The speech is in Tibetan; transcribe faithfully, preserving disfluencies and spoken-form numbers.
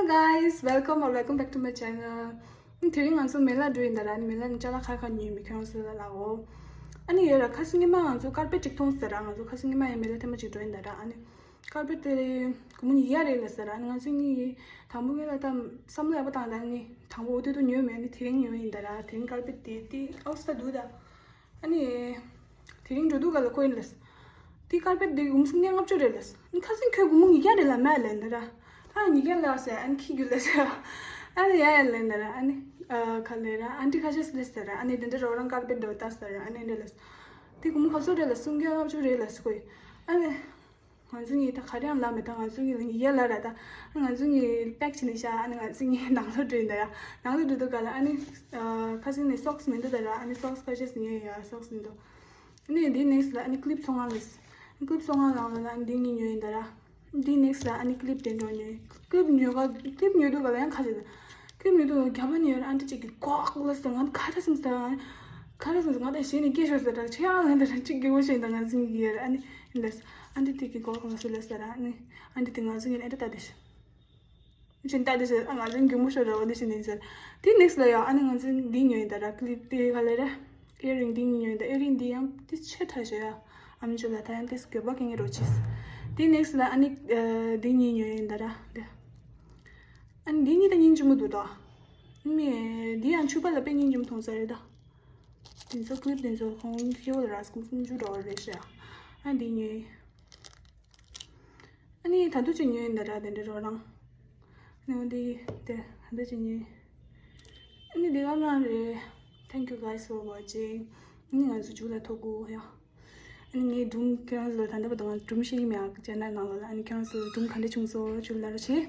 Guys, welcome or welcome back to my channel. དེ་རིང་ང་ཚོ་མེ་ལ་འགྲོ་ཡིན་ད་ར། མེ་ལ་ནི་ཅ་ལག་ཁ་ཁ་ཉོས་མི་ཁྱོད་ཚོ་ལ་ལའོ། ཨ་ནི་ཡོད་ར། ཁ་སང་ཉི་མ་ང་ཚོ་ཀར་པེ་ཊི་ཅིག་མཐོང་ཟེར་ར། ང་ཚོ་ཁ་སང་ཉི་མ་ཡང་མེ་ལ་ཐེངས་མ་གཅིག་འགྲོ་ཡིན་ད་ར། ཨ་ནི་ཀར་པེ་ཊི་དེ་སྒོར་མོ་ཉིས་བརྒྱ་རེད་ལབ་ཟེར་ར། ཨ་ནི་ང་ཚོ་གཉིས་ཀྱིས་དང་པོ་ངེད་ལ་ད་བསམ་བློ་ཡག་པོ་བཏང་ད། ཨ་ནི་དེ་རིང་ཉོས་མེད། ཨ་ནི་དེ་རིང་ཉོས་ཡིན་ད་ར། དེ་རིང་ཀར་པེ་ཊི་དེ་དེ་ཨའུ་སི་ད་འདུག་ད། ཨ་ནི། དེ་རིང་འགྲོ་དུས་ག་ལ་ཁོ་ཡིན་ལབ། དེ་ཀར་པེ་ཊི་དེ་སྒོར་མོ་སུམ་བརྒྱ་ལྔ་བཅུ་རེད་ལབ། ཨ་ནི་ཁ་སང་ཁྱོད་སྒོར་མོ་ཉིས་བརྒྱ་རེད་ལབ་མ་ལབ་ཡིན་ད་ར། ཨ་ཉིས་བརྒྱ་ལབ་ཟེར། ཨ་ནི་ཁྱི་རྒྱུགས་ལབ་ཟེར། ཨ་ནི་ཡ་ཡ་ལབ་ཡིན་ད་ར། ཨ་ནི་ཨ་ག་ལབ་ར། ཨན་ཊི་ཁ་ཤས་ལབ་ཟེར་ར། ཨ་ནི་དེ་འདྲ་རོགས་རང་ཀར་པེ་ཊི་འདྲ་བོ་ལྟ་ཟེར་ར། ཨ་ནི་འདྲ་ལབ། དེ་སྒོར་མོ་ག་ཚོད་རེད་ལབ། སུམ་བརྒྱ་ལྔ་བཅུ་རེད་ལབ་ཁོས། ཨ་ནི། ང་ཚོ་གཉིས་ད་ག་རེ་ཡང་ལབ་མེད། ད་ང་ཚོ་གཉིས་ལ་ཉིས་བརྒྱ་ལབ་ར། ད་ང་ཚོ་གཉིས་པེག་བྱས་ནས་བཞག་ཨ་ནི་ང་ཚོ་གཉིས་ནང་ལོགས་འགྲོ་ཡིན་ད་ཡ། ནང་ལོགས་འགྲོ་དུས་ག་ལ་ཨ་ནི་ཨ་ཁ་སང་ནས་སོག་སི་མི་འདུག་ད་ར། ཨ་ནི་སོག་སི་ཁ་ཤས་ཉོས་ཡ། སོག་སི་མི་འདུག་ཨ་ནི་འདི་ནེག་སི་ལ་ཨ་ནི་ཀི་ལིབ་ཚོང་ཁང་ལས། ཀི་ལིབ་ཚོང་ཁང་ནང་ལ་ཨ་ནི་འདི་གཉིས་ཉོས་ཡིན་ད་ར། འདི་ནེག་སི་ལ་ཨ་ནི་ཀི་ལིབ་དེ་འདྲ་ཉོས། ཀི་ལིབ་ཉོས་ག་ཀི་ལིབ་ཉོས་དུས་ག་ལ་ཡང་ཁ་ཤས་ཀི་ལིབ་ཉོས་དུས་རྒྱ་པ་ནས་ཡོད་ར། ཨན་ཊི་གཅིག་གིས་གོག་ལབ་སོང་། ང་ཁ་ར་སིམ་སོང་། ཁ་ར་སིམ་སོང་། ང་ད་གཞི་ནས་སྐྱེས་ཤོར་ཟེར་ར། ཁྱེད་ཡང་ལན་ད་ར་གཅིག་དགེ་བོ་བྱས་ད་ང་ཚོ་གཉིས་ཀྱིས་ཡོད་ར། ཨ་ནི་ཡིན་ད། ཨན་ཊི་དེ་གིས་གོག་ང་ཚོ་ལབ་ཟེར་ར། ཨ་ནི་ཨན་ཊི་དེ་ང་ཚོ་གཉིས་ལ་ཨེ་འདྲ་ལྟ་དེ་ཤི། ཅིན་ལྟ་དེ་ཤི། ཨ་ང་ཚོ་གཉིས་གད་མོ་ཤོར་ར། འོ་དེ་ཤི་ནི་ཟེར། དེ་ནེག་སི་ལ་ཡ་ཨ་ནི་ང་ཚོ་འདི་ཉོས་ཡིན་ད་ར། ཀི་ལིབ་དེ་ག་ལབ་ར། ཨེ་རིང་འདི་གཉིས་ཉོས་ཡིན་ད། ཨེ་རིང་འདི་ཡང་དེ་ཆེ་དྲགས་ཤོས་ཡ། ཨམ་ཅོག་ལ་ད་ཡང་དེ་སྐྱོ་པ་གི་ངེད་རོ་ཆིས། དེ་ནེག་སི་ལ་ཨ་ནི་ཨ་འདི་གཉིས་ཉོས་ཡིན་ད་ར། དེ་ཨ་ནི་འདི་གཉིས་ད་སྙིང་རྗེ་མོ་འདུག་ད། མི་འདི་ཡང་ཕྱུ་པ་ལ་དཔེ་སྙིང་རྗེ་མོ་མཐོང་ས་རེད་ད། དེ་ཚོ་ཀི་ལིབ་དེ་ཚོ་ཁོང་སྐྱེ་བོ་ལ་ར་སྐུ་སུམ་ཅུ་འདྲ་བོ་རེད་ཤག་ཨ་འདི་ཉོས། ཨ་ནི་ད་དུང་ཅིག་ཉོས་ཡིན་ད་ར། དེ་འདྲ་རོགས་རང་། ཨ་ནི་འོ་འདི་དེ་ད་དུང་ཅིག་ཉོས། ཨ་ནི་འདི་ག་རང་རེད། Thank you guys for watching. ཨ་ནི་ང་ཚོ་མཇུག་ལ་ཐུག་གོ་ཡ། ཨ་ནི་ངའི་སྒྲུང་ཁྱེད་རང་ཚོ་ལ་ད་ལྟ་བར་དུ་ང་སྒྲུང་བཤད་ཀྱི་མེད་ཨ་ཅེ་ནལ་ནང་ལོགས་ལ། ཨ་ནི་ཁྱེད་རང་ཚོ་སྒྲུང་ག་འདྲ་བྱུང་སོང་ཞུ་ལ་རོགས་བྱེད།